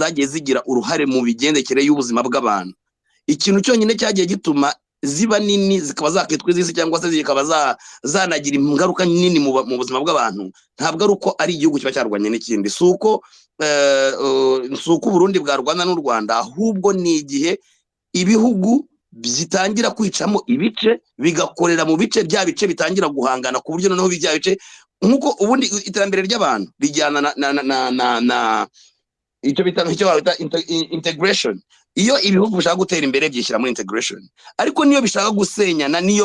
Zagiye zigira uruhare mu migendekere y'ubuzima bw'abantu. Ikintu cyonyine cyagiye gituma ziba nini, zikaba zakitwa iz'isi cyangwa se zikaba zanagira ingaruka nini mu buzima bw'abantu, ntabwo ari uko ari igihugu kiba cyarwanye n'ikindi, si uko Uburundi bwarwana n'u Rwanda, ahubwo ni igihe ibihugu bitangira kwicamo ibice, bigakorera mu bice, bya bice bitangira guhangana, ku buryo noneho bya bice, nk'uko ubundi iterambere ry'abantu rijyana na icyo bita, icyo bita integration. Iyo ibihugu bishaka gutera imbere, byishyira muri integration, ariko niyo bishaka gusenyana, niyo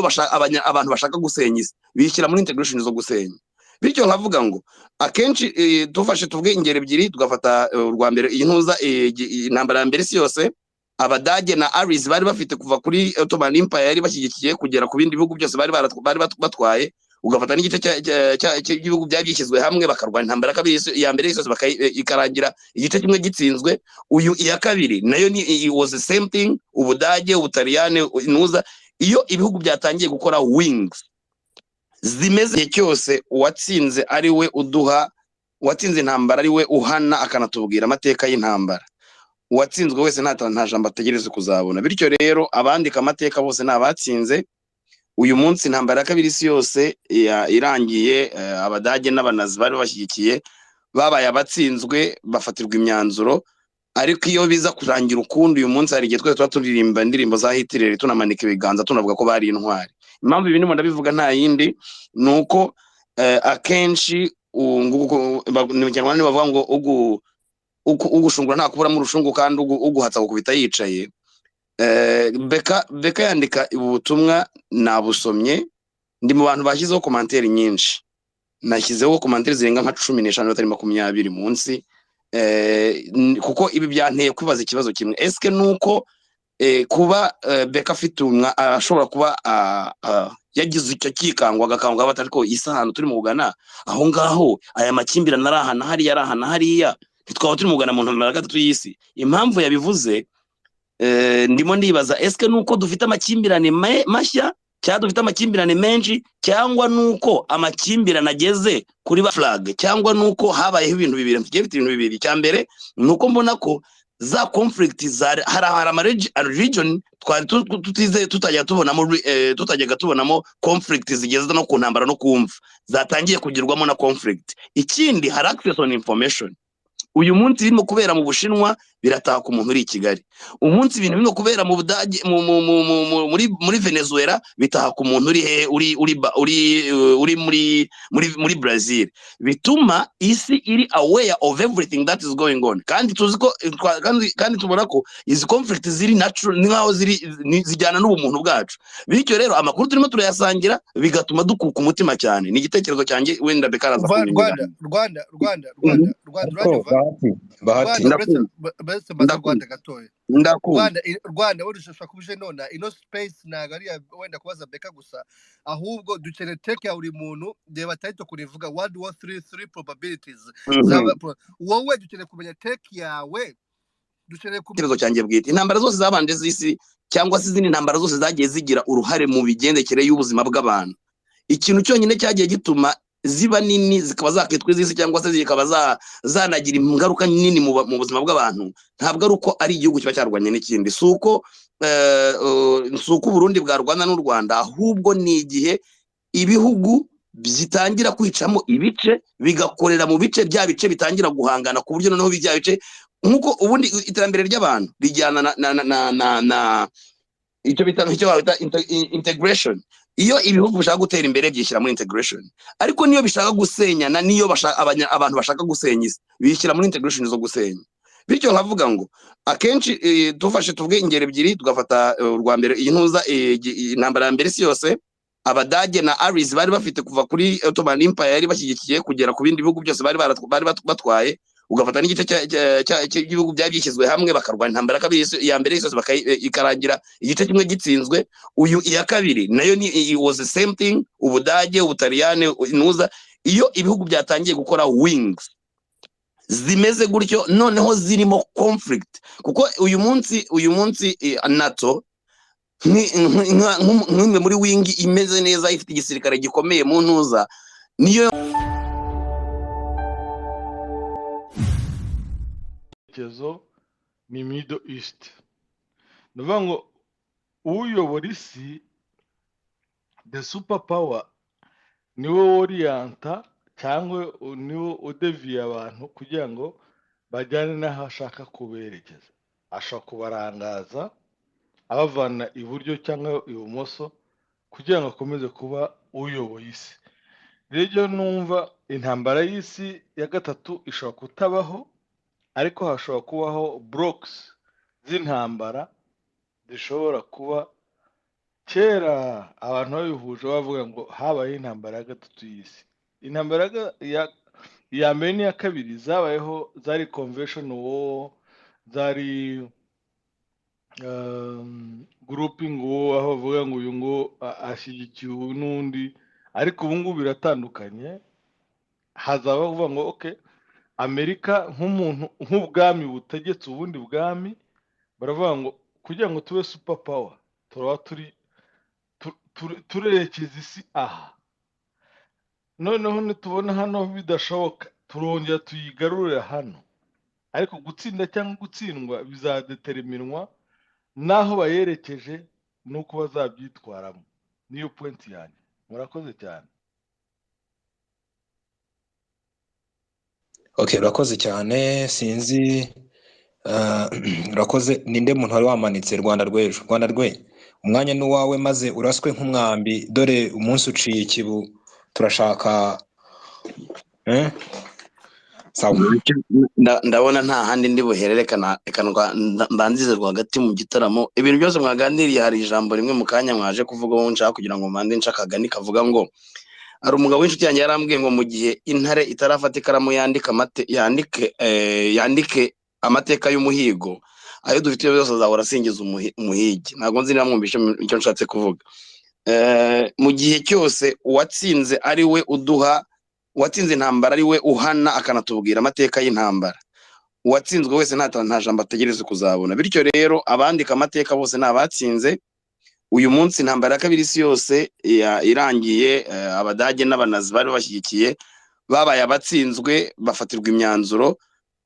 abantu bashaka gusenya isi, bishyira muri integration zo gusenya. Bityo nkavuga ngo akenshi, dufashe, tuvuge ingero ebyiri, tugafata urwa mbere, iyi ntuza, intambara ya mbere isi yose, Abadage na allies bari bafite kuva kuri Ottoman Empire yari bashyigikiye kugera ku bindi bihugu byose bari batwaye, ugafata n'igice cy'ibihugu byari byishyizwe hamwe, bakarwana intambara ya kabiri ya mbere y'isi yose, ikarangira igice kimwe gitsinzwe. Uyu iya kabiri nayo ni it was the same thing, Ubudage, Ubutaliyane, ntuza. Iyo ibihugu byatangiye gukora wings zimeze, igihe cyose uwatsinze ari we uduha, uwatsinze intambara ari we uhana akanatubwira amateka y'intambara, uwatsinzwe wese nta jambo ategereze kuzabona. Bityo rero abandika amateka bose ni abatsinze. Uyu munsi intambara ya kabiri isi yose irangiye, Abadage n'Abanazi bari bashyigikiye babaye abatsinzwe, bafatirwa imyanzuro. Ariko iyo biza kurangira ukundi, uyu munsi hari igihe twese tuba turirimba indirimbo za Hitler, tunamanika ibiganza, tunavuga ko bari intwari. Impamvu ibi ndimo ndabivuga nta yindi, ni uko akenshi mu Kinyarwanda bavuga ngo ugushungura nta kuburamo urushungu, kandi uguhatsa gukubita yicaye. Beka yandika ubu butumwa, nabusomye, ndi mu bantu bashyizeho commentaire nyinshi, nashyizeho commentaire zirenga nka 15 atari 20 munsi, kuko ibi byanteye kwibaza ikibazo kimwe: eske nuko kuba Beka afite ashobora kuba yagize icyo kikangwa, agakangwa bati: "Ariko isi ahantu turimo kugana aho ngaho, aya makimbirane ari aha na hariya, ari aha na hariya, ntitwaba turimo kugana mu ntambara ya gatatu y'isi?" Impamvu yabivuze, ndimo ndibaza: eske nuko dufite amakimbirane mashya, cyangwa dufite amakimbirane menshi, cyangwa nuko amakimbirane ageze kuri ba flag, cyangwa nuko habayeho ibintu bibiri? Mfite ibintu bibiri. Icya mbere ni uko mbona ko za conflict za hari ama region twari tutizeye, tutajya tubonamo tutajyaga tubonamo conflict zigeze no ku ntambara no kumva, zatangiye kugirwamo na conflict. Ikindi, hari access on information. Uyu munsi birimo kubera mu Bushinwa birataha ku muntu uri i Kigali. Umunsi ibintu birimo kubera mu Budage, mu, mu, mu, mu, mu, muri muri Venezuela, bitaha ku muntu uri he, uri uri ba- uri uri muri Brazil. Bituma isi iri aware of everything that is going on. Kandi tuzi ko kandi tubona ko izi conflict ziri natural, ni nkaho ziri zijyana n'ubumuntu bwacu. Bityo rero amakuru turimo turayasangira, bigatuma dukuka umutima cyane. Ni igitekerezo cyanjye, wenda Beka araza Umva, kunyunganira. Rwanda, Rwanda, Rwanda, Rwanda, Rwanda, Ariko uranyumva? Bahati, Bahati. Rwanda, uretse Ndakumva. uretse mbaze. Ndakumva. Rwanda gatoya. Ndakumva. Rwanda, Rwanda, wenda ushobora kuba uje nona ino space, ntabwo ari iya wenda kubaza Beka gusa, ahubwo dukeneye take ya buri muntu. Reba title kurivuga World War 3, three probabilities zaba wowe dukeneye kumenya take yawe, dukeneye kumenya Igitekerezo cyanjye bwite: intambara zose zabanje z'isi cyangwa se izindi ntambara zose zagiye zigira uruhare mu migendekere y'ubuzima bw'abantu, ikintu cyonyine cyagiye gituma ziba nini, zikaba zakitwa iz'isi cyangwa se zikaba zanagira ingaruka nini mu buzima bw'abantu, ntabwo ari uko ari igihugu kiba cyarwanye n'ikindi, si uko Uburundi bwarwana n'u Rwanda, ahubwo ni igihe ibihugu bitangira kwicamo ibice, bigakorera mu bice, bya bice bitangira guhangana, ku buryo noneho bya bice, nk'uko ubundi iterambere ry'abantu rijyana na icyo bita, icyo bita integration. Iyo ibihugu bishaka gutera imbere, byishyira muri integration, ariko niyo bishaka gusenyana, niyo abantu bashaka gusenya isi, bishyira muri integration zo gusenya. Bityo nkavuga ngo akenshi, dufashe, tuvuge ingero ebyiri, tugafata urwa mbere, iyi ntuza, intambara ya mbere isi yose, Abadage na allies bari bafite kuva kuri Ottoman Empire yari bashyigikiye kugera ku bindi bihugu byose bari batwaye, ugafata n'igice cy'ibihugu byari byishyizwe hamwe, bakarwana intambara ya kabiri ya mbere y'isi yose, ikarangira igice kimwe gitsinzwe. Uyu iya kabiri nayo ni it was the same thing, Ubudage, Ubutaliyane, ntuza. Iyo ibihugu byatangiye gukora wings zimeze gutyo, noneho zirimo conflict, kuko uyu munsi NATO nk'imwe muri wing imeze neza, ifite igisirikare gikomeye mu ntuza niyo. icyerekezo ni Middle East. Ni ukuvuga ngo uyobora isi, the super power, niwe woriyanta cyangwa niwe udeviye abantu kugira ngo bajyane n'aho ashaka kuberekeza. Ashobora kubarangaza abavana iburyo cyangwa ibumoso kugira ngo akomeze kuba uyoboye isi. Rero iyo numva intambara y'isi ya gatatu ishobora kutabaho, ariko hashobora kubaho blocks z'intambara zishobora kuba. Kera abantu babihuje bavuga ngo habayeho intambara ya gatatu y'isi. Intambara ya mbere n'iya kabiri zabayeho zari convention war, zari grouping war, aho bavuga ngo uyu ngo ashyigikiye uyu n'undi. Ariko ubu ngubu biratandukanye. Hazabaho kuvuga ngo okay, Amerika nk'umuntu, nk'ubwami butegetse ubundi bwami, baravuga ngo kugira ngo tube super power turaba turi turerekeza isi aha, noneho nitubona hano bidashoboka turongera tuyigarurire hano. Ariko gutsinda cyangwa gutsindwa bizadeterminwa n'aho bayerekeje n'uko bazabyitwaramo. Niyo point yanjye. Murakoze cyane. Okay, urakoze cyane. Sinzi, urakoze. Ninde muntu wari wamanitse? Rwanda rw'ejo, Rwanda rwe, umwanya ni uwawe, maze uraswe nk'umwambi. Dore umunsi uciye ikibu, turashaka Sawa. Ndabona nta handi ndi buhererekana, reka mbanzize rwagati mu gitaramo. Ibintu byose mwaganiriye, hari ijambo rimwe mu kanya mwaje kuvugaho nshaka kugira ngo mbanze nce akagani kavuga ngo hari umugabo w'inshuti yanjye yarambwiye ngo mu gihe intare itarafata ikaramu yandike amateka y'umuhigo, ayo dufite yose azahora asingiza umuhigi. Ntabwo nzi niba mwumvishe icyo nshatse kuvuga. Mu gihe cyose uwatsinze ari we uduha, uwatsinze intambara ari we uhana akanatubwira amateka y'intambara, uwatsinzwe wese nta jambo ategereza kuzabona. Bityo rero abandika amateka bose ni abatsinze. Uyu munsi intambara ya kabiri isi yose irangiye, Abadage n'Abanazi bari bashyigikiye babaye abatsinzwe, bafatirwa imyanzuro.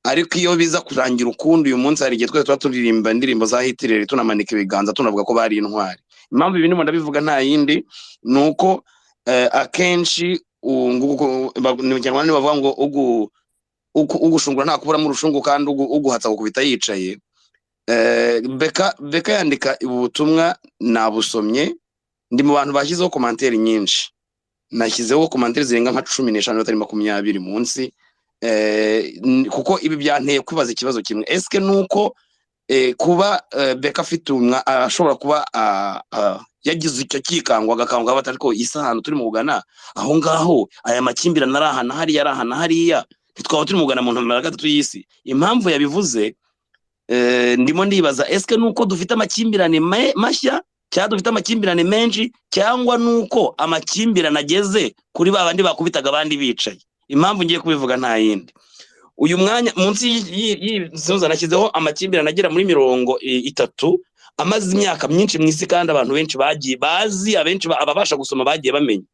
Ariko iyo biza kurangira ukundi, uyu munsi hari igihe twese tuba turirimba indirimbo za Hitler, tunamanika ibiganza, tunavuga ko bari intwari. Impamvu ibi ndimo ndabivuga nta yindi, ni uko akenshi mu Kinyarwanda bavuga ngo ugushungura nta kuburamo urushungu, kandi uguhatsa gukubita yicaye. Beka yandika ubu butumwa nabusomye, ndi mu bantu bashyizeho commentaire nyinshi, nashyizeho commentaire zirenga nka 15 atari 20 munsi, kuko ibi byanteye kwibaza ikibazo kimwe. Eske nuko kuba Beka afite ashobora kuba yagize icyo kikangwa, agakangwa batari ko isahano turi mu kugana aho ngaho, aya makimbirane ari aha na hariya, ari aha na hariya, ntitwaba turi mu kugana mu ntambara ya gatatu y'isi. Impamvu yabivuze, ndimo ndibaza eske nuko dufite amakimbirane mashya, cyangwa dufite amakimbirane menshi, cyangwa nuko amakimbirane ageze kuri ba bandi bakubitaga abandi bicaye. Impamvu ngiye kubivuga nta yindi. Uyu mwanya munsi y'inzu nashyizeho amakimbirane agera muri 30, amaze imyaka myinshi mu isi, kandi abantu benshi bagiye bazi, abenshi ababasha gusoma bagiye bamenya.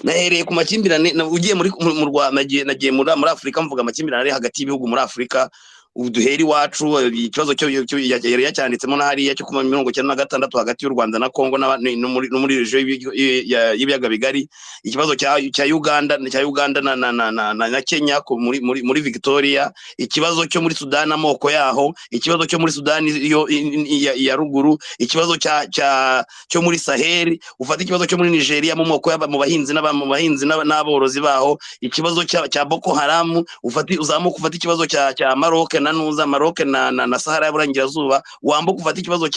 Nahereye ku makimbirane, ugiye muri, mu, mu Rwanda, nagiye muri Afurika, mvuga amakimbirane ari hagati y'ibihugu muri Afurika. Ubu duhera iwacu, ikibazo cyo yari yacyanditsemo na hariya cyo kuva 96 hagati y'u Rwanda na Congo no muri region y'ibiyaga bigari, ikibazo cya Uganda, cya Uganda na Kenya muri Victoria, ikibazo cyo muri Sudan amoko yaho, ikibazo cyo muri Sudan ya ruguru, ikibazo cyo muri Sahel, ufata ikibazo cyo muri Nigeria mu moko y'aba, mu bahinzi n'aba, mu bahinzi n'aborozi baho, ikibazo cya Boko Haram, uzamuka ufata ikibazo cya Maroc na Nuza, Maroc na Sahara y'Uburengerazuba, wambuka ufata ikibazo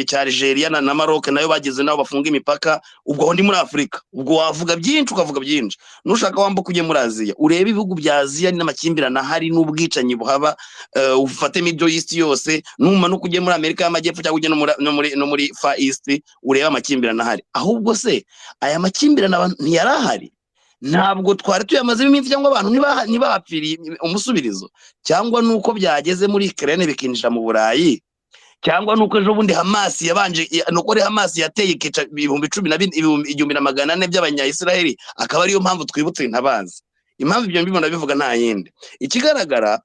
cya Algeria na Maroc nayo bageze nabo bafunga imipaka. Ubwo aho ndi muri Afurika, ubwo wavuga byinshi, ukavuga byinshi. Nushaka wambuka ujye muri Aziya, urebe ibihugu bya Aziya n'amakimbirane ahari n'ubwicanyi buhaba, ufate Middle East yose, numanuka ujye muri Amerika y'Amajyepfo cyangwa ujye no muri Far East, urebe amakimbirane ahari. Ahubwo se aya makimbirane abantu ntiyari ahari? Ntabwo twari tuyamazemo iminsi, cyangwa abantu ntibapfiriye umusubirizo, cyangwa nuko byageze muri Ukraine bikinjira mu Burayi, cyangwa nuko ejo bundi Hamas yabanje, nuko ari Hamas yateye ikica ibihumbi cumi na bine, ibihumbi igihumbi na magana ane by'Abanya-Israeli, akaba ariyo mpamvu twibutse intabaza. Impamvu ibyo mbibona bivuga nta yindi. Ikigaragara,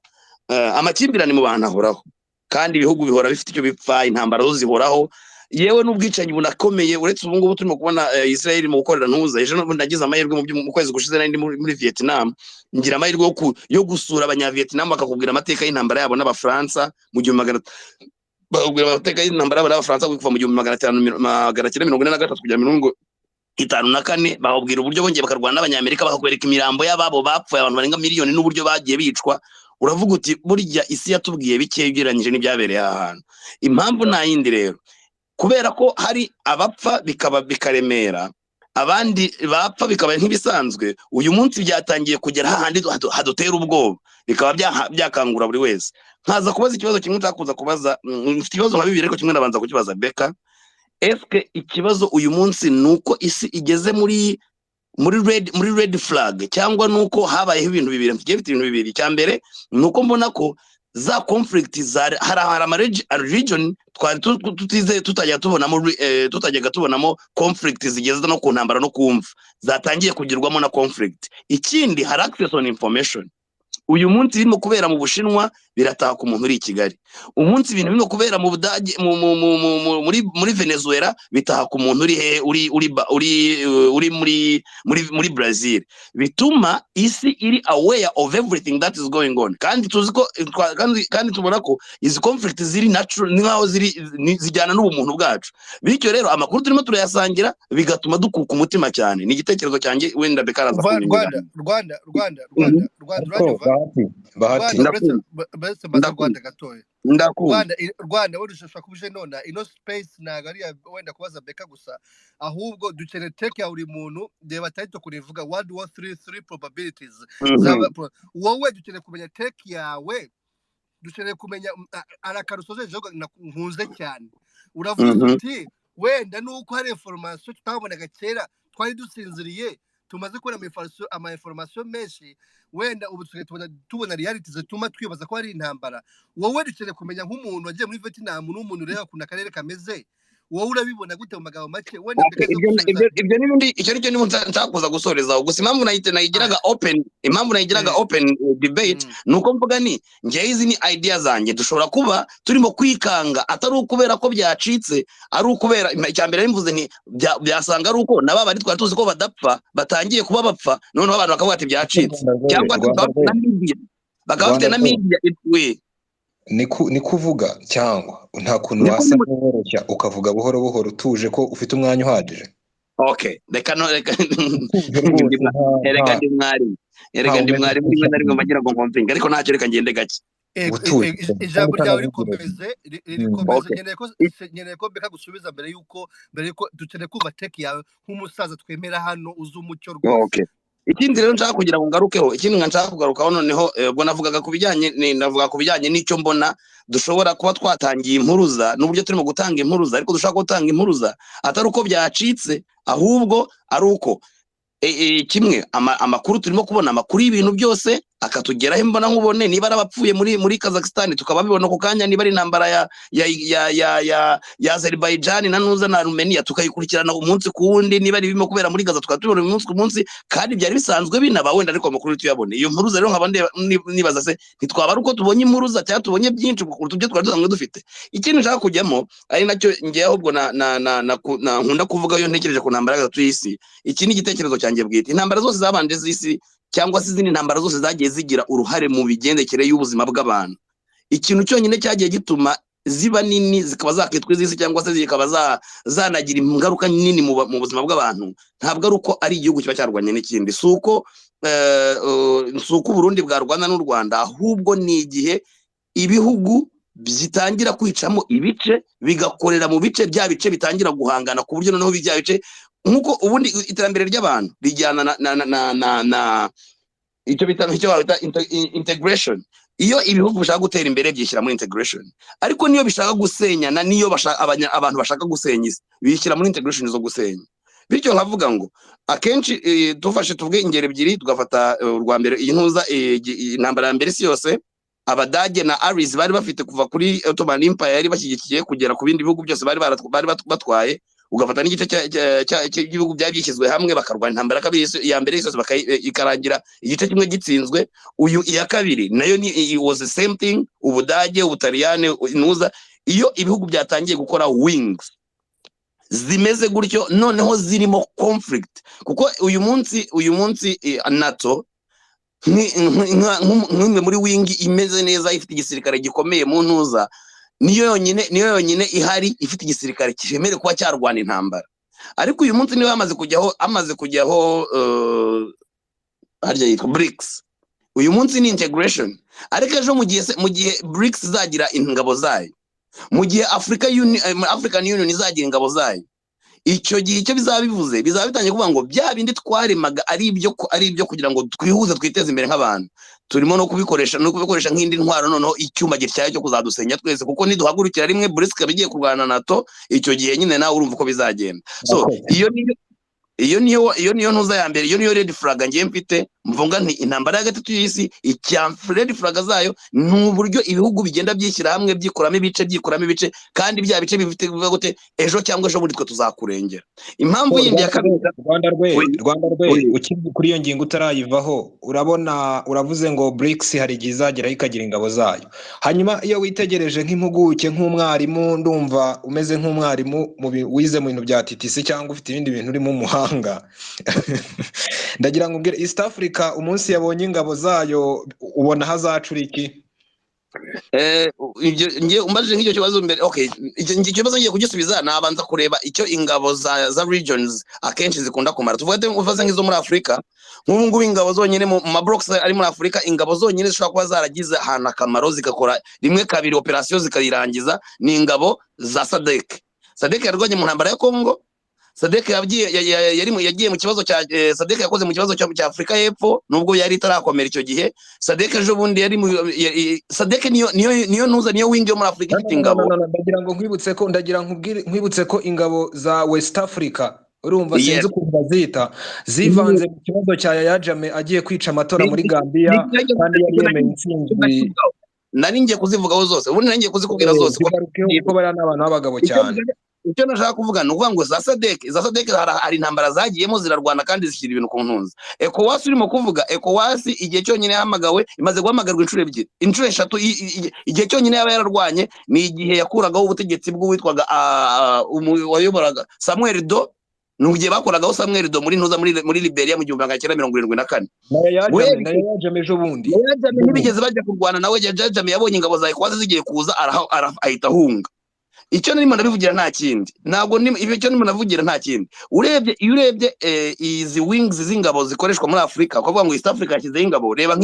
Amakimbirane mu bantu ahoraho, kandi ibihugu bihora bifite icyo bipfa, intambara zo zihoraho, yewe n'ubwicanyi bunakomeye. Uretse ubu ngubu turimo kubona Israel mu gukorera ntuza. Ejo nagize amahirwe mu kwezi gushize nari ndi muri Vietnam, ngira amahirwe yo gusura abanyavietnam, bakakubwira amateka y'intambara yabo n'Abafaransa mu 1000, bakakubwira amateka y'intambara yabo n'Abafaransa kuva mu 1543 kugera 54. Bakakubwira uburyo bongeye bakarwana n'Abanyamerika, bakakwereka imirambo y'ababo bapfuye, abantu barenga miliyoni, n'uburyo bagiye bicwa. Uravuga uti burya isi yatubwiye bike ugereranyije n'ibyabereye aha hantu. Impamvu nta yindi rero, kubera ko hari abapfa bikaba bikaremera, abandi bapfa bikaba nk'ibisanzwe. Uyu munsi byatangiye kugera hahandi hadutera ubwoba, bikaba byakangura buri wese. Nkaza kubaza ikibazo kimwe nshaka kuza kubaza. Mfite ibibazo nka bibiri, ariko kimwe ndabanza kukibaza Beka. Eske ikibazo uyu munsi ni uko isi igeze muri red flag, cyangwa nuko habayeho ibintu bibiri? Mfite ibintu bibiri. Icya mbere ni uko mbona ko za conflict za hari ama region twari tutizeye, tutajya tubonamo tutajyaga tubonamo conflict zigeze no ku ntambara no kumva zatangiye kugirwamo na conflict. Ikindi, hari access on information. Uyu munsi birimo kubera mu Bushinwa birataha ku muntu uri i Kigali. Umunsi ibintu birimo kubera mu Budage, mu, mu, mu, mu, mu, muri muri Venezuela, bitaha ku muntu uri he, uri uri ba- uri uri muri Brazil. Bituma isi iri aware of everything that is going on. Kandi tuzi ko kandi tubona ko izi conflict ziri natural, ni nkaho ziri zijyana n'ubumuntu bwacu. Bityo rero amakuru turimo turayasangira, bigatuma dukuka umutima cyane. Ni igitekerezo cyanjye, wenda Beka araza Rwanda, kunyunganira. Rwanda, Rwanda, Rwanda, Rwanda, Ariko uranyumva? Bahati, Bahati. Rwanda, uretse Ndakumva. uretse mbaze. Ndakumva. Rwanda gatoya. Ndakumva. Rwanda, Rwanda, wenda ushobora kuba uje nona. Ino space ntabwo ari iya wenda kubaza Beka gusa, ahubwo dukeneye take ya buri muntu. Reba title ukuntu ivuga, World War three, three probabilities. Wowe dukeneye kumenya take yawe, dukeneye kumenya hari akantu usozejeho nkunze cyane. Uravuze uti wenda nuko hari information tutabonaga kera, twari dusinziriye, tumaze kubona ama information menshi, wenda ubu tusigaye tubona reality zituma twibaza ko hari intambara. Wowe dukeneye kumenya, nk'umuntu wagiye muri Vietnam n'umuntu ureba ukuntu akarere kameze, wowe urabibona gute mu magambo make? Wenda Okay, mbere zo ibyo gusubiza. Ibyo n'ibindi, icyo nicyo niba nshaka kuza gusorezaho gusa. Impamvu nayigiraga open, impamvu nayigiraga open debate, ni uko mvuga ni njyewe izi ni idea zanjye. Dushobora kuba turimo kwikanga atari ukubera ko byacitse, ari ukubera icya mbere mvuze nti byasanga ari uko na ba bandi twari tuzi ko badapfa batangiye kuba bapfa, noneho abantu bakavuga ati byacitse. Rwanda rwe. Cyangwa se Rwanda bakaba bafite rwe. na media, bakaba bafite Rwanda na rwe. media we. Ni kuvuga cyangwa nta kuntu Niko wasa ndimo. nk'uworoshya ukavuga buhoro buhoro utuje, ko ufite umwanya uhagije? Okay, reka no reka Utuje rwose, ndi nta erega nta ndi mwarimu, erega nta ndi umeze mwarimu, rimwe na rimwe nk'ushaka. mba ngira ngo nkomfinge, ariko ntacyo, reka ngende gake. Utuje kandi Ijambo ryawe utanavuguruza. rikomeze, rikomeze. Nkeneye ko Beka gusubiza mbere yuko dukeneye kumva take yawe nk'umusaza twemera hano uzi umucyo rwose. Okay, ikindi rero nshaka kugira ngo ngarukeho, ikindi nka nshaka kugarukaho noneho, ubwo navugaga ku bijyanye navuga ku bijyanye n'icyo mbona dushobora kuba twatangiye impuruza n'uburyo turimo gutanga impuruza, ariko dushobora gutanga impuruza atari uko byacitse, ahubwo ari uko kimwe amakuru turimo kubona, amakuru y'ibintu byose akatugeraho imbona nkubone. Niba ari abapfuye muri Kazakhstan, tukaba bibona ako kanya. Niba ari intambara ya Azerbaijan na nuza na Armenia, tukayikurikirana umunsi ku wundi. Niba ari ibirimo kubera muri Gaza, tukaba tubibona umunsi ku munsi, kandi byari bisanzwe binaba wenda, ariko amakuru tuyabone. Iyo mpuruza rero nkaba nibaza se ntitwaba ari uko tubonye impuruza cyangwa tubonye byinshi kuruta ibyo twari dusanzwe dufite. Ikindi nshaka kujyamo, ari nacyo ngewe ahubwo na nkunda kuvuga iyo ntekereje ku ntambara ya gatatu y'isi, iki ni igitekerezo cyanjye bwite: intambara zose zabanje z'isi, cyangwa se izindi ntambara zose zagiye zigira uruhare mu migendekere y'ubuzima bw'abantu, ikintu cyonyine cyagiye gituma ziba nini, zikaba zakitwa iz'isi, cyangwa se zikaba zanagira ingaruka nini mu buzima bw'abantu, ntabwo ari uko ari igihugu kiba cyarwanye n'ikindi, si uko Uburundi bwarwana n'u Rwanda, ahubwo ni igihe ibihugu bitangira kwicamo ibice, bigakorera mu bice, bya bice bitangira guhangana, ku buryo noneho bya bice, nk'uko ubundi iterambere ry'abantu rijyana na icyo bita, icyo bita integration. Iyo ibihugu bishaka gutera imbere, byishyira muri integration, ariko niyo bishaka gusenyana, niyo abantu bashaka gusenya isi, bishyira muri integration zo gusenya. Bityo nkavuga ngo akenshi dufashe, tuvuge ingero ebyiri, tugafata urwa mbere, iyi ntuza intambara ya mbere isi yose, Abadage na Allies bari bafite kuva kuri Ottoman Empire yari bashyigikiye kugera ku bindi bihugu byose bari batwaye. Ugafata n'igice cy'ibihugu byari byishyizwe hamwe, bakarwana intambara ya kabiri ya mbere y'isi yose, ikarangira igice kimwe gitsinzwe. Uyu iya kabiri nayo ni it was the same thing, Ubudage, Ubutaliyani, nuza. Iyo ibihugu byatangiye gukora wings zimeze gutyo, noneho zirimo conflict, kuko uyu munsi NATO nk'imwe muri wing imeze neza, ifite igisirikare gikomeye mu ntuza, niyo yonyine ihari ifite igisirikare cyemerewe kuba cyarwana intambara. Ariko uyu munsi niba hamaze kujyaho harya yitwa BRICS, uyu munsi ni integration, ariko ejo mu gihe BRICS izagira ingabo zayo, mu gihe African Union izagira ingabo zayo, icyo gihe icyo bizaba bivuze, bizaba bitangiye kuvuga ngo bya bindi twaremaga ari ibyo kugira ngo twihuze, twiteze imbere nk'abantu, turimo no kubikoresha nk'indi ntwaro, noneho icyuma gityaye cyo kuzadusenya twese, kuko niduhagurukira rimwe, BRICS ikaba igiye kurwana na NATO, icyo gihe nyine nawe urumva uko bizagenda. So Murakoze. iyo niyo ntuza ya mbere, iyo niyo red flag ngiye mfite, mvuga nti intambara ya gatatu y'isi, icya red flag zayo ni uburyo ibihugu bigenda byishyira hamwe, byikuramo ibice, byikuramo ibice, kandi bya bice bifite bivuga gute, ejo cyangwa ejo bundi twe tuzakurengera. Impamvu yindi ya kabiri. Rwanda rwe. Oui. Rwanda rwe. Oui. Ukiri kuri iyo ngingo utarayivaho, urabona uravuze ngo BRICS hari igihe izageraho ikagira ingabo zayo. Hanyuma iyo witegereje nk'impuguke, nk'umwarimu, ndumva umeze nk'umwarimu wize mu bintu bya TTC cyangwa ufite ibindi bintu urimo umuhanga, ndagira ngo umbwire, East Africa umunsi yabonye ingabo zayo, ubona hazacura iki? Ibyo ngiye umbajije nk'icyo kibazo mbere, okay, icyo kibazo ngiye kugisubiza, nabanza kureba icyo ingabo za regions akenshi zikunda kumara. Tuvuge ati uvaze nk'izo muri Afurika, nk'ubu ngubu ingabo zonyine mu ma blocks ari muri Afurika, ingabo zonyine zishobora kuba zaragize ahantu akamaro, zigakora rimwe kabiri operation zikayirangiza, ni ingabo za SADC. SADC yarwanye mu ntambara ya Congo, SADC yagiye yagiye mu kibazo cya SADC yakoze mu kibazo cya Afurika y'Epfo nubwo yari itarakomera icyo gihe. SADC ejo bundi yari mu SADC niyo ntuza, niyo wing yo muri Afurika No, ifite no, no, ingabo. No, no, ndagira ngo nkwibutse ko, ndagira nkubwire, nkwibutse ko ingabo za West Africa, urumva, sinzi ukuntu bazita, zivanze mu kibazo cya Yaya Jammeh agiye kwica amatora muri Gambia, kandi yari yemeye intsinzi. Nari ngiye kuzivugaho zose, ubundi nari ngiye kuzikubwira zose ko Zigarukeho, kuko bariya ni abantu b'abagabo cyane. Icyo nashaka kuvuga ni ukuvuga ngo za SADC hari intambara zagiyemo, zirarwana kandi zishyira ibintu ku ntunzi. ECOWAS urimo kuvuga, ECOWAS igihe cyonyine yahamagawe, imaze guhamagarwa inshuro ebyiri, inshuro eshatu, igihe cyonyine yaba yararwanye ni igihe yakuragaho ubutegetsi bw'uwitwaga wayoboraga Samuel Doe, ni igihe bakoragaho Samuel Doe muri ntuza muri Liberia mu 1974. Na Yaya Jammeh, na Yaya Jammeh ejo bundi. Yaya Jammeh ntibigeze bajya kurwana nawe. Yaya Jammeh yabonye ingabo za ECOWAS zigiye kuza, ahita ahunga. Icyo ndimo ndabivugira nta kindi, ntabwo icyo ndimo ndavugira nta kindi. Urebye, iyo urebye izi wings z'ingabo zikoreshwa muri Afurika, ukavuga ngo East Africa yashyizeho ingabo, reba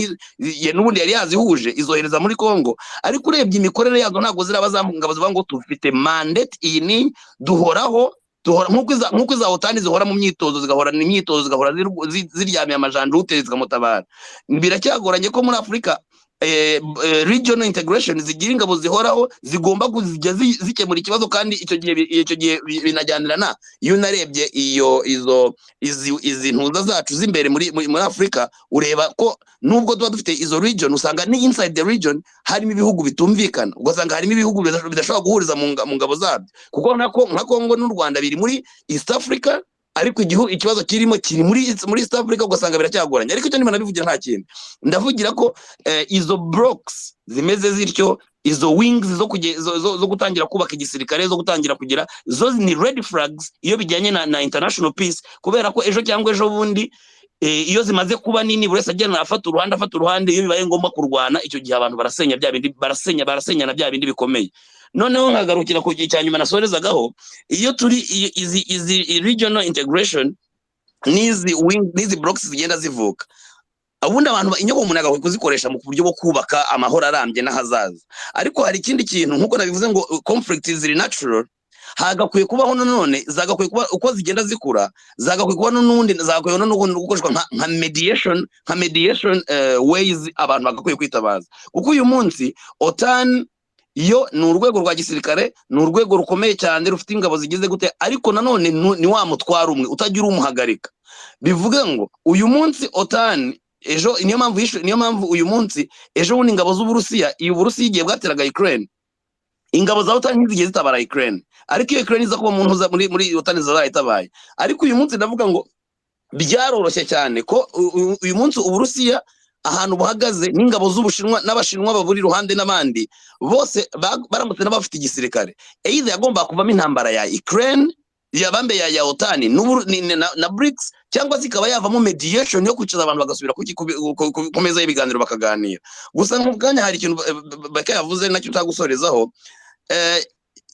n'ubundi yari yazihuje izohereza muri Congo, ariko urebye imikorere yazo, ntabwo ziraba za ngabo zivuga ngo dufite mandate iyi ni duhoraho, duhora nk'uko iza OTAN zihora mu myitozo, zigahorana imyitozo, zigahora ziryamiye amajanja, uteye zikamutabara. Biracyagoranye ko muri Afurika regional integration zigira ingabo zihoraho zigomba kujya zikemura ikibazo, kandi icyo gihe binajyanirana. Iyo unarebye iyo izo izi izi ntuza zacu z'imbere muri Afurika, ureba ko nubwo tuba dufite izo region, usanga ni inside the region harimo ibihugu bitumvikana, ugasanga harimo ibihugu bidashobora guhuriza mu ngabo zabyo, kuko nka Congo n'u Rwanda biri muri East Africa, ariko igihugu ikibazo kirimo kiri muri East Africa, ugasanga biracyagoranye. Ariko icyo ndimo ndabivugira nta kindi, ndavugira ko izo blocks zimeze zityo, izo wings zo gutangira kubaka igisirikare, zo gutangira kugira, zo ni red flags iyo bijyanye na international peace, kubera ko ejo cyangwa ejo bundi iyo zimaze kuba nini, buri wese agenda afata uruhande, afata uruhande, iyo bibaye ngombwa kurwana, icyo gihe abantu barasenya bya bindi, barasenya, barasenyana bya bindi bikomeye. Noneho nkagarukira ku gihe cya nyuma nasorezagaho, iyo turi izi regional integration n'izi wing n'izi blocks zigenda zivuka, ubundi abantu inyoko umuntu agakwiye kuzikoresha mu buryo bwo kubaka amahoro arambye n'ahazaza. Ariko hari ikindi kintu, nk'uko nabivuze ngo conflict ziri natural, hagakwiye kubaho nanone, zagakwiye kuba uko zigenda zikura, zagakwiye kuba n'ubundi, zagakwiye n'ubundi gukoreshwa nka mediation ways abantu bagakwiye kwitabaza. Kuko uyu munsi OTAN yo ni urwego rwa gisirikare, ni urwego rukomeye cyane rufite ingabo zigize gute, ariko nanone ni wa mutwaro umwe utagira umuhagarika. Bivuge ngo uyu munsi OTAN ejo, niyo mpamvu uyu munsi, ejo bundi ingabo z'Uburusiya, iyo Uburusiya igihe bwateraga Ukraine. Ingabo za OTAN ntizigeze zitabara Ukraine, ariko iyo Ukraine iza kuba mu ntuza muri OTAN zarayitabaye. Ariko uyu munsi ndavuga ngo byaroroshye cyane ko uyu munsi Uburusiya ahantu buhagaze n'ingabo z'Ubushinwa n'Abashinwa baburi iruhande n'abandi bose baramutse n'abafite igisirikare, either yagomba kuvamo intambara ya Ukraine yabambe ya OTAN na BRICS, cyangwa se ikaba yavamo mediation yo kwicaza abantu bagasubira ku meza y'ibiganiro bakaganira. Gusa mu bwanya hari ikintu Beka yavuze nacyo utagusorezaho.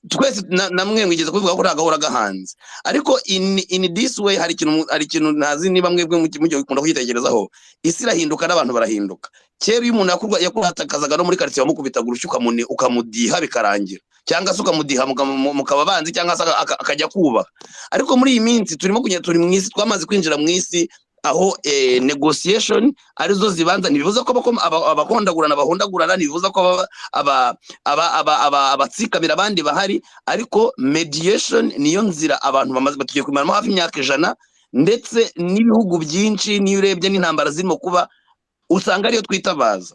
Twese namwe mwigeze kubivuga ko ntagahora gahanze, ariko in this way hari ikintu ntazi niba mwebwe mujye gukunda kugitekerezaho. Isi irahinduka n'abantu barahinduka. Kera iyo umuntu yakuratakazaga no muri quartier, wamukubitaga urushyi ukamudiha bikarangira, cyangwa se ukamudiha mukaba abanzi, cyangwa se akajya kubaha. Ariko muri iyi minsi turimo kugenda, turi mu isi, twamaze kwinjira mu isi aho negotiation arizo zibanza. Ntibivuze ko abakondagurana bahondagurana, ntibivuze ko abatsikamira abandi bahari, ariko mediation niyo nzira abantu bamaze batugiye kumaramo hafi imyaka 100. Ndetse n'ibihugu byinshi, niyo urebye n'intambara zirimo kuba, usanga ariyo twitabaza.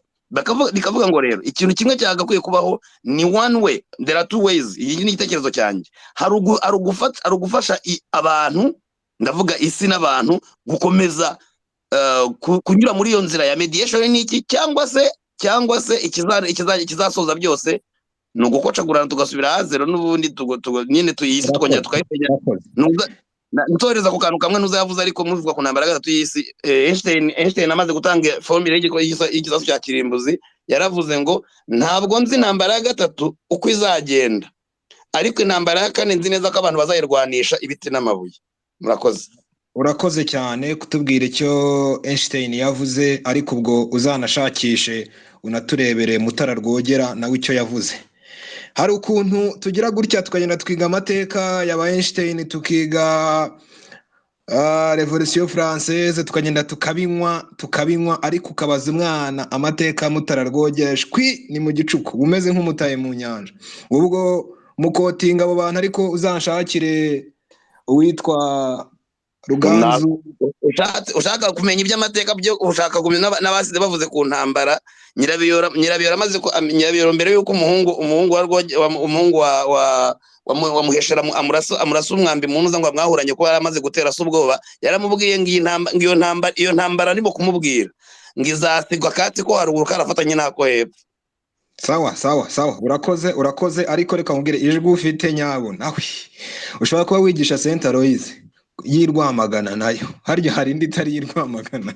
Bikavuga ngo rero ikintu kimwe cyagakwiye kubaho ni one way, there are two ways. Iyi ni igitekerezo cyanjye. Hari ugufasha abantu, ndavuga isi n'abantu, gukomeza kunyura muri iyo nzira ya mediation n'iki, cyangwa se ikizasoza byose ni ugukocagurana tugasubira a zero n'ubundi nyine tuyisi tukongera tukayisenya. Urakoze. Ntoreza ku kantu kamwe ntuzayavuze, ariko muvuga ku ntambara ya gatatu y'isi, Einstein amaze gutanga formule y'igisasu cya kirimbuzi, yaravuze ngo ntabwo nzi intambara ya gatatu uko izagenda, ariko intambara ya kane nzi neza ko abantu bazayirwanisha ibiti n'amabuye. Murakoze. Urakoze cyane kutubwira icyo Einstein yavuze, ariko ubwo uzanashakishe unaturebere Mutara Rwogera nawe icyo yavuze. Hari ukuntu tugira gutya tukagenda twiga amateka ya ba Einstein, tukiga Révolution française, tukagenda tukabinywa tukabinywa, ariko ukabaza umwana amateka ya Mutara Rwogera, shwi, ni mu gicuku umeze nk'umutaye mu nyanja. Ubwo mukotinga abo bantu, ariko uzanshakire uwitwa Ruganzu. Ushaka kumenya iby'amateka byo, ushaka kumenya n'abasize bavuze ku ntambara Nyirabiyoro amaze Nyirabiyoro mbere y'uko umuhungu wa umuhungu wa Muheshera amurasa umwambi mu ntuza ngo amwahuranye ko yari amaze gutera se ubwoba, yaramubwiye ngo iyi ntamba, ngo iyo ntambara arimo kumubwira ngo izasigwa akatsi ko haruguru karafatanye n'ako hepfo. Sawa sawa sawa, urakoze, urakoze. Ariko reka nkubwire, ijwi ufite nyabo nawe ushobora kuba wigisha Saint Aloys y'i Rwamagana, nayo harya hari indi itari iy'i Rwamagana.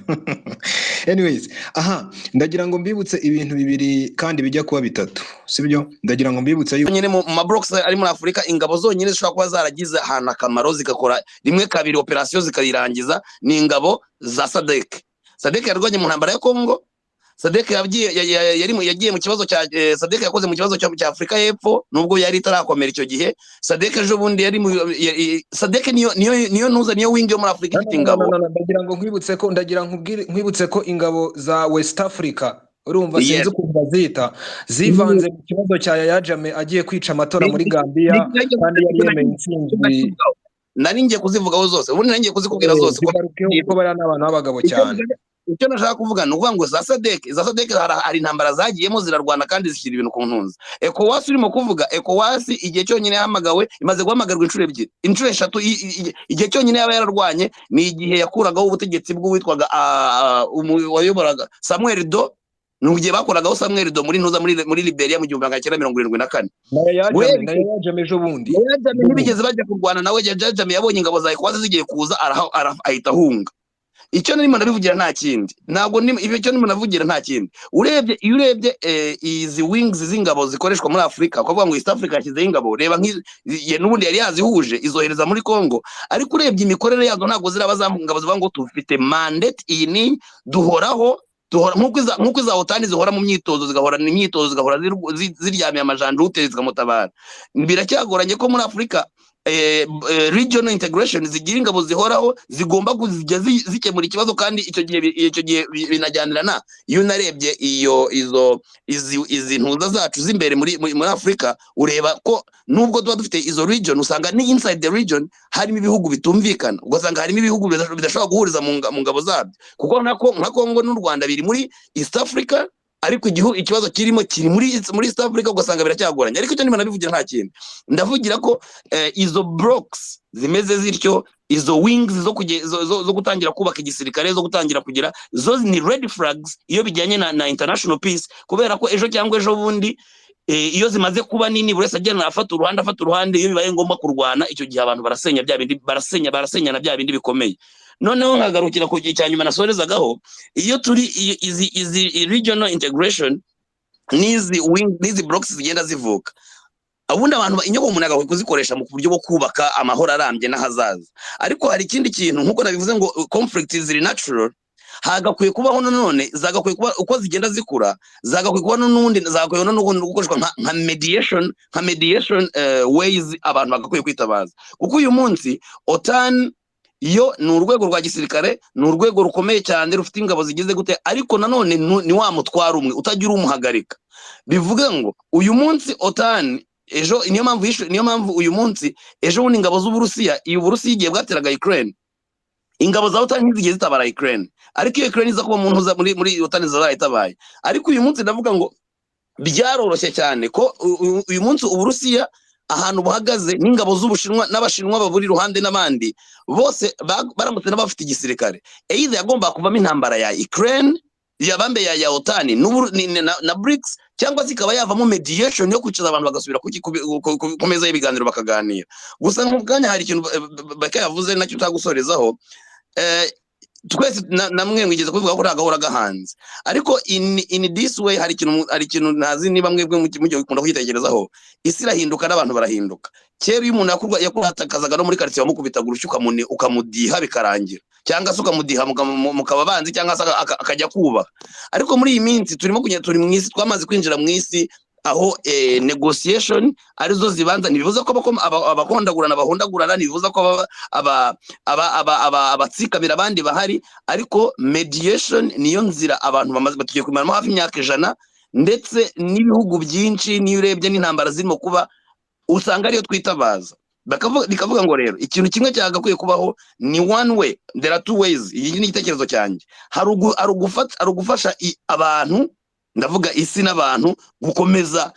Anyways, aha ndagira ngo mbibutse ibintu bibiri kandi bijya kuba bitatu, sibyo? Ndagira ngo mbibutse yuko nyine mu mablocks ari muri Afurika, ingabo zonyine zishobora kuba zaragize ahantu akamaro, zigakora rimwe kabiri operation zikayirangiza, ni ingabo za SADC. SADC yarwanye mu ntambara ya Congo, SADC yagiye yagiye mu kibazo cya SADC yakoze mu kibazo cya Afurika y'Epfo nubwo yari itarakomera icyo gihe. SADC ejo bundi yari mu SADC niyo ntuza, niyo wing yo muri Afurika No, ifite no, no, ingabo. No, no, ndagira ngo nkwibutse ko, ndagira nkubwire, nkwibutse ko ingabo za West Africa, urumva, sinzi ukuntu bazita, zivanze mu kibazo cya Yaya Jammeh agiye kwica amatora muri Gambia kandi yari yemeye intsinzi. Nari ngiye kuzivugaho zose, ubundi nari ngiye kuzikubwira zose ko Zigarukeho kuko bariya ni abantu b'abagabo cyane. Icyo nashaka kuvuga ni ukuvuga ngo za SADC hari intambara zagiyemo zirarwana kandi zishyira ibintu ku ntunzi. ECOWAS urimo kuvuga, ECOWAS igihe cyonyine yahamagawe, imaze guhamagarwa inshuro ebyiri, inshuro eshatu, igihe cyonyine yaba yararwanye ni igihe yakuragaho ubutegetsi bw'uwitwaga wayoboraga Samuel Doe, ni igihe bakoragaho Samuel Doe muri ntuza muri Liberia mu 1974. Na Yaya Jammeh, na Yaya Jammeh ejo bundi. Yaya Jammeh ntibigeze bajya kurwana nawe. Yaya Jammeh yabonye ingabo za ECOWAS zigiye kuza ahita ahunga. Icyo ndimo ndabivugira nta kindi, ntabwo icyo ndimo ndavugira nta kindi. Urebye, iyo urebye izi wings z'ingabo zikoreshwa muri Afurika, ukavuga ngo East Africa yashyizeho ingabo, reba n'ubundi yari yazihuje izohereza muri Congo, ariko urebye imikorere yazo ntabwo ziraba za ngabo zivuga ngo dufite mandate iyi ni duhoraho, duhora nk'uko iza OTAN zihora mu myitozo, zigahorana imyitozo, zigahora ziryamiye amajanja, uteye zikamutabara. Biracyagoranye ko muri Afurika regional integration zigira ingabo zihoraho zigomba kujya zikemura ikibazo. Kandi icyo gihe binajyanirana, iyo unarebye iyo izo izi izi ntuza zacu z'imbere muri Afurika, ureba ko nubwo tuba dufite izo region, usanga ni inside the region harimo ibihugu bitumvikana, ugasanga harimo ibihugu bidashobora guhuriza mu ngabo zabyo, kuko nka Congo n'u Rwanda biri muri East Africa. Ariko igihugu ikibazo kirimo kiri muri East Africa, ugasanga biracyagoranye. Ariko icyo ndimo nabivugira, nta kintu ndavugira ko izo blocks zimeze zityo, izo wings zo gutangira kubaka igisirikare, zo gutangira kugira zo, ni red flags iyo bijyanye na international peace, kubera ko ejo cyangwa ejo bundi, iyo zimaze kuba nini, buri wese agenda afata uruhande, afata uruhande. Iyo bibaye ngombwa kurwana, icyo gihe abantu barasenya bya bindi, barasenya, barasenyana bya bindi bikomeye. Noneho nkagarukira ku gihe cya nyuma nasorezagaho: iyo turi izi regional integration n'izi wing, n'izi blocks zigenda zivuka, ubundi abantu inyoko umuntu agakwiye kuzikoresha mu buryo bwo kubaka amahoro arambye n'ahazaza. Ariko hari ikindi kintu, nk'uko nabivuze ngo conflict ziri natural, hagakwiye kubaho nanone, zagakwiye kuba uko zigenda zikura, zagakwiye kuba n'ubundi, zagakwiye n'ubundi gukoreshwa nka mediation ways abantu bagakwiye kwitabaza. Kuko uyu munsi OTAN yo ni urwego rwa gisirikare, ni urwego rukomeye cyane rufite ingabo zigize gute, ariko nanone ni wa mutwaro umwe utagira umuhagarika. Bivuge ngo uyu munsi OTAN, ejo, niyo mpamvu uyu munsi, ejo bundi, ingabo z'Uburusiya, iyo Uburusiya igihe bwateraga Ukraine, ingabo za OTAN ntizigeze zitabara Ukraine. Ariko iyo Ukraine iza kuba mu ntuza muri OTAN, zarayitabaye. Ariko uyu munsi ndavuga ngo byaroroshye cyane ko uyu munsi Uburusiya ahantu buhagaze n'ingabo z'Ubushinwa n'Abashinwa baburi iruhande n'abandi bose, baramutse n'abafite igisirikare, either yagomba kuvamo intambara ya Ukraine, yabambe ya OTAN na BRICS, cyangwa se ikaba yavamo mediation yo kwicaza abantu bagasubira ku meza y'ibiganiro bakaganira. Gusa mu bwanya hari ikintu Beka yavuze nacyo utagusorezaho. Twese namwe mwigeze kubivuga ko nta gahora gahanze, ariko in this way hari ikintu ntazi niba mwebwe mujye mukunda kugitekerezaho. Isi irahinduka n'abantu barahinduka. Kera iyo umuntu yakuratakazaga no muri quartier, wamukubitaga urushyi ukamudiha bikarangira, cyangwa se ukamudiha mukaba abanzi, cyangwa se akajya kubaha. Ariko muri iyi minsi turimo kugenda, turi mu isi, twamaze kwinjira mu isi aho negotiation arizo zibanza. Ntibivuze ko abakondagurana bahondagurana, ntibivuze ko abatsikamira abandi bahari, ariko mediation niyo nzira abantu bamaze batugiye kumaramo hafi imyaka 100. Ndetse n'ibihugu byinshi, niyo urebye n'intambara zirimo kuba, usanga ariyo twitabaza. Bikavuga ngo rero ikintu kimwe cyagakwiye kubaho ni one way, there are two ways. Iyi ni igitekerezo cyanjye: hari ugufasha abantu, ndavuga isi n'abantu, gukomeza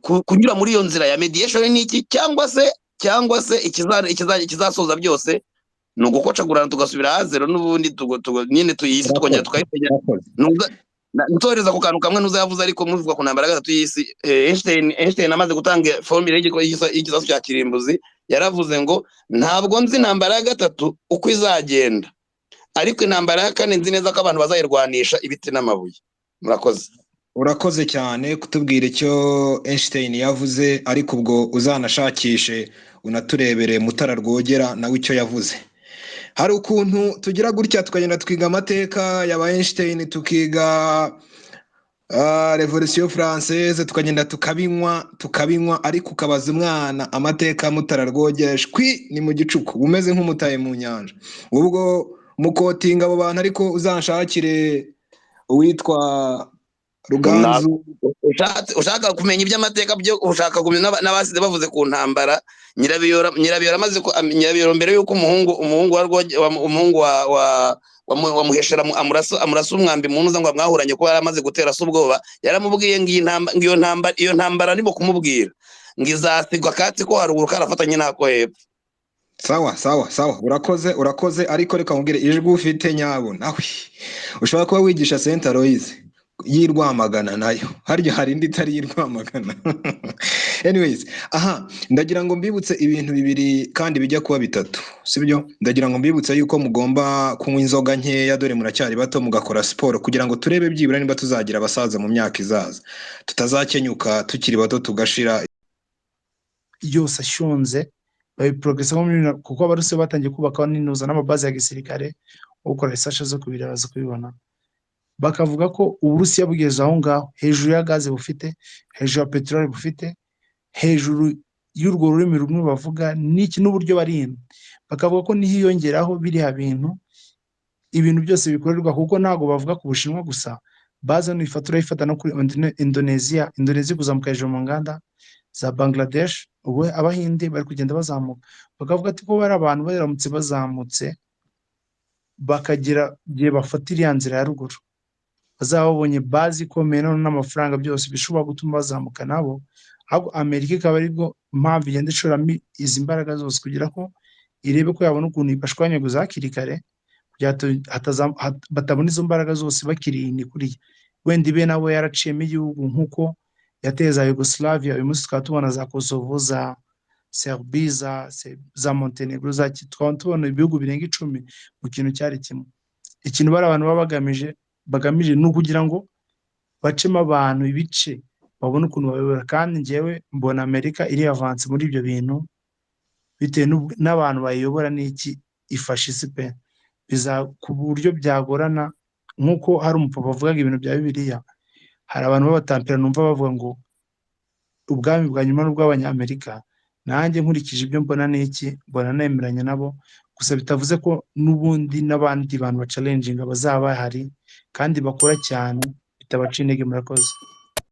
kunyura muri iyo nzira ya mediation n'iki, cyangwa se ikizasoza byose ni ugukocagurana tugasubira ha zero n'ubundi, nyine tuyisi tukongera tukayisenya. Urakoze. Ntoreza ku kantu kamwe ntuzayavuze, ariko muvuga ku ntambara ya gatatu y'isi, Einstein amaze gutanga formule y'igisasu cya kirimbuzi, yaravuze ngo ntabwo nzi intambara ya gatatu uko izagenda, ariko intambara ya kane nzi neza ko abantu bazayirwanisha ibiti n'amabuye. Murakoze. Urakoze cyane kutubwira icyo Einstein yavuze, ariko ubwo uzanashakishe unaturebere Mutara Rwogera nawe icyo yavuze. Hari ukuntu tugira gutya tukagenda twiga amateka ya ba Einstein, tukiga Révolution française, tukagenda tukabinywa tukabinywa, ariko ukabaza umwana amateka ya Mutara Rwogera, shwi, ni mu gicuku, umeze nk'umutaye mu nyanja. Ubwo mukotinga abo bantu, ariko uzanshakire uwitwa Ruganzu. Ushaka kumenya iby'amateka byo, ushaka kumenya n'abasize bavuze ku ntambara, Nyirabiyoro amaze Nyirabiyoro mbere y'uko umuhungu wa Rwoge- wa umuhungu wa Muheshera amurasa umwambi mu ntuza ngo amwahuranye, kuko yari amaze gutera se ubwoba, yaramubwiye ngo iyi ntamba, ngo iyo ntambara arimo kumubwira ngo izasigwa akatsi ko haruguru karafatanye n'ako hepfo. Sawa sawa sawa, urakoze, urakoze. Ariko reka nkubwire, ijwi ufite nyabo, nawe ushobora kuba wigisha Saint Aloys y'i Rwamagana, nayo harya hari indi itari iy'i Rwamagana. Anyways, aha ndagira ngo mbibutse ibintu bibiri kandi bijya kuba bitatu, sibyo? Ndagira ngo mbibutse yuko mugomba kunywa inzoga nkeya, dore muracyari bato, mugakora siporo kugira ngo turebe byibura niba tuzagira abasaza mu myaka izaza, tutazakenyuka tukiri bato tugashira. Yose ashonze babiprogressa, kuko Abarusiya batangiye kubaka n'inuza n'amabaze ya gisirikare. Ukora research zo kubireba baza kubibona, bakavuga ko Uburusiya bugeze aho ngaho hejuru ya gaze bufite, hejuru ya peteroli bufite, hejuru y'urwo rurimi rumwe bavuga n'iki n'uburyo barinda, bakavuga ko nihiyongeraho biriya bintu, ibintu byose bikorerwa, kuko ntabwo bavuga ku Bushinwa gusa, baza n'ifata urayifata no kuri Indonesia, Indonesia kuzamuka hejuru mu nganda za Bangladesh, ubu Abahinde bari kugenda bazamuka, bakavuga ati ko bari abantu baramutse bazamutse bakagira igihe bafata iriya nzira ya ruguru. Bazaba babonye base ikomeye none n'amafaranga, byose bishobora gutuma bazamuka nabo. Ahubwo Amerika ikaba aribwo mpamvu igenda ishoramo izi mbaraga zose kugira ko irebe ko yabona ukuntu ibashwanyaguza hakiri kare, kugira batabona izo mbaraga zose bakiri ni kuriya. Wenda ibe nawe yaraciyemo igihugu nk'uko yateye za Yugoslavia, uyu munsi tukaba tubona za Kosovo, za Serbie, za Montenegro, za tukaba tubona ibihugu birenga 10 mu kintu cyari kimwe. Ikintu bari abantu baba bagamije ni ukugira ngo bacemo abantu ibice, babone ukuntu bayobora. Kandi njyewe mbona Amerika iri avance muri ibyo bintu bitewe n'abantu bayiyobora n'iki ifasha isi pe, biza ku buryo byagorana. Nk'uko hari umupapa wavugaga ibintu bya Bibiliya, hari abantu b'abatampera numva bavuga ngo ubwami bwa nyuma ni ubw'Abanyamerika. Nanjye nkurikije ibyo mbona n'iki, mbona nemeranya nabo, gusa bitavuze ko n'ubundi n'abandi bantu bachallenginga bazaba bahari kandi bakora cyane bitabaca intege. Murakoze.